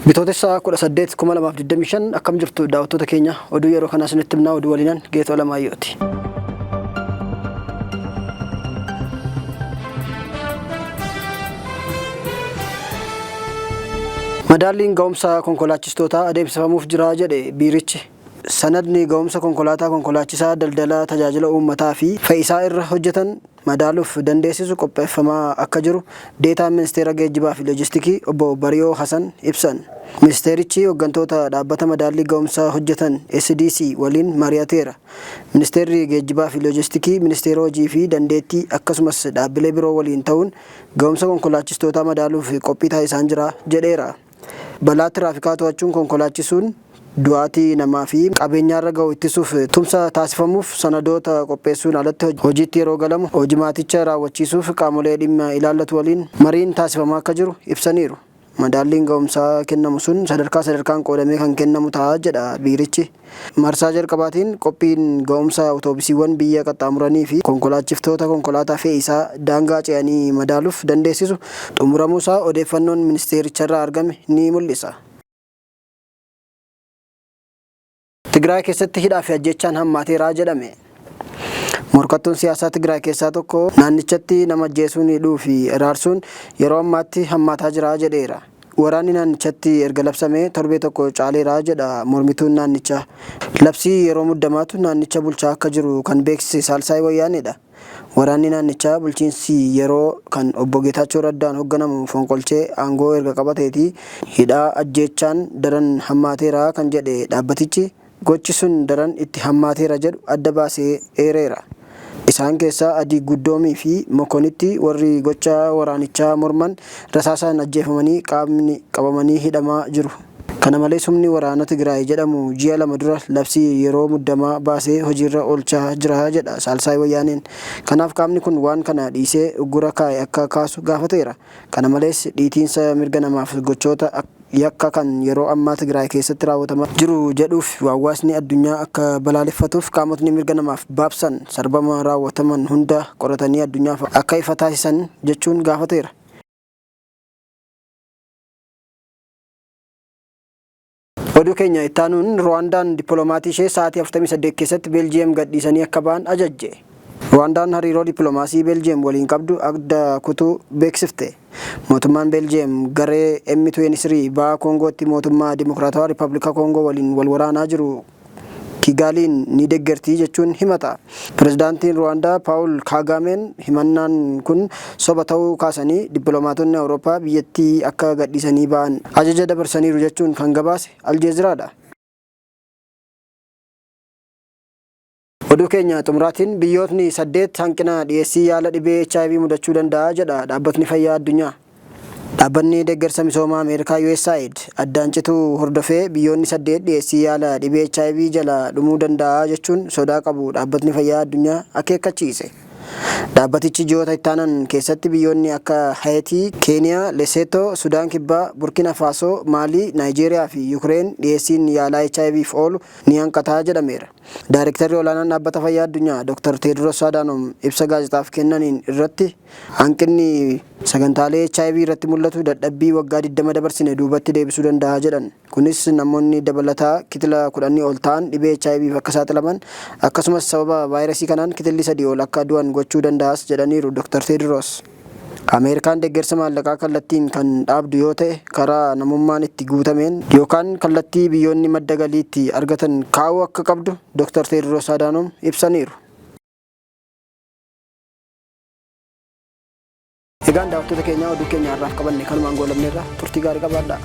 Bitootessa 18, 2025 akkam jirtu daawwattoota keenya? Oduu yeroo kanaa isinitti himnaa, oduu waliinan Geetoo Alamaayyooti. Madaalliin ga'umsa konkolaachistootaa adeemsifamuuf jira jedhe biirichi. Sanadni ga'umsa konkolaataa konkolaachisaa daldala tajaajila uummataa fi fe'isaa irra hojjetan madaaluuf dandeessisu qopheeffamaa akka jiru Deetaan Ministeera Geejjibaa fi Loojistikii Obbo Bariyoo Hasan ibsan. Ministeerichi hoggantoota dhaabbata madaallii ga'umsaa hojjetan SDC waliin mari'ateera. Ministeerri Geejjibaa fi Loojistikii Ministeera Hojii fi Dandeettii akkasumas dhaabbilee biroo waliin ta'uun ga'umsa konkolaachistootaa madaaluuf qophii taasisaan jira jedheera. Balaa tiraafikaa to'achuun konkolaachisuun du'aatii namaa fi qabeenyaarra ga'u ittisuuf tumsa taasifamuuf sanadoota qopheessuun alatti hojiitti yeroo galamu hojimaaticha raawwachiisuuf qaamolee dhimma ilaallatu waliin mariin taasifamaa akka jiru ibsaniiru. Madaalliin ga'umsaa kennamu sun sadarkaa sadarkaan qoodamee kan kennamu ta'a jedha biirichi. Marsaa jalqabaatiin qophiin ga'umsa awutoobisiiwwan biyya qaxxaamuranii fi konkolaachiftoota konkolaataa fe'isaa daangaa ce'anii madaaluuf dandeessisu xumuramuusaa odeeffannoon ministeericharraa argame ni mul'isa. Tigraay keessatti hidhaa fi ajjeechaan hammaateera jedhame. Morkattuun siyaasaa Tigraay keessaa tokko naannichatti nama ajjeesuun, hidhuu fi hiraarsuun yeroo ammaatti hammaataa jira jedheera. Waraanni naannichatti erga labsamee torbee tokko caaleera jedha mormituun naannichaa. Labsii yeroo muddamaatu naannicha bulchaa akka jiru kan beeksise Saalsaay Wayyaaneedha. Waraanni naannichaa bulchiinsi yeroo kan Obbo Geetaachoo Raddaan hogganamu fonqolchee aangoo erga qabateetii hidhaa, ajjeechaan daran hammaateera kan jedhe dhaabbatichi, gochi sun daran itti hammaateera jedhu adda baasee eereera. Isaan keessaa Adii Guddoomii fi Mokonitti warri gocha waraanichaa morman rasaasaan ajjeefamanii qaamni qabamanii hidhamaa jiru. Kana malees humni waraana Tigraay jedhamu ji'a 2 dura labsii yeroo muddamaa baasee hojiirra oolchaa jira jedha Saalsaay Wayyaaneen. Kanaaf qaamni kun waan kana dhiisee uggura kaa'e akka kaasu gaafateera. Kana malees dhiitiinsa mirga namaaf gochoota yakka kan yeroo ammaa Tigraay keessatti raawwatamaa jiru jedhuuf hawwaasni addunyaa akka balaaleffatuuf qaamotni mirga namaaf baabsan sarbama raawwataman hunda qoratanii addunyaaf akka ifa taasisan jechuun gaafateera. Oduu keenya ittaanuun Ruwaandaan dippilomaatii ishee sa'aatii 48 keessatti Beeljiyeem gadhiisanii akka ba'an ajajje. Ruwaandaan hariiroo dippiloomaasii Beeljiyeem waliin qabdu adda kutuu beeksifte. Mootummaan Beeljiyeem garee M23 baha Koongootti mootummaa Dimokiraatawaa Rippabilika Koongoo waliin wal waraanaa jiru Kigaaliin ni deggerti jechuun himata. Pirezidaantiin Ruwaandaa Paawul Kaagaameen himannaan kun soba ta'uu kaasanii dippiloomaatonni Awurooppaa biyyattii akka gadhiisanii ba'an ajaja dabarsaniiru jechuun kan gabaase Aljeeziraadha. Oduu keenya xumuraatiin biyyootni 8 hanqina dhiyeessii yaala dhibee hiv mudachuu danda'a jedha Dhaabbatni Fayyaa Addunyaa. Dhaabbanni deeggarsa misoomaa Ameerikaa Usaid addaan cituu hordofee biyyoonni 8 dhiyeessii yaala dhibee hiv jalaa dhumuu danda'a jechuun sodaa qabu Dhaabbatni Fayyaa Addunyaa akeekkachiise. Dhaabbatichi ji'oota ittaanan keessatti biyyoonni akka Hayetii, Keeniyaa, Leseetoo, Sudaan Kibbaa, Burkina Faasoo, Maalii, Naayijeeriyaa fi Yukireen dhiyeessiin yaalaa HIVf oolu ni hanqata jedhameera. Daarektarri Olaanaan Dhaabbata Fayyaa Addunyaa Dr. Teediroos Adaanoom ibsa gaazexaaf kennaniin irratti hanqinni sagantaalee hiv irratti mul'atu dadhabbii waggaa 20 dabarsine duubatti deebisuu danda'a jedhan. Kunis namoonni dabalataa kitila kudhanii ol ta'an dhibee HIVf akka saaxilaman akkasumas sababa vaayirasii kanaan kitilli 3 ol akka du'an gochuu danda'as jedhaniiru Dr. Teediroos. Ameerikaan deggersa maallaqaa kallattiin kan dhaabdu yoo ta'e karaa namummaan itti guutameen yookaan kallattii biyyoonni madda galii itti argatan kaa'uu akka qabdu Dr. Teediroos Adaanoom ibsaniiru. Egaan daawwattoota keenyaa oduu keenya har'aaf qabanne kanumaan goolabneerra turtii gaarii qabaadhaa.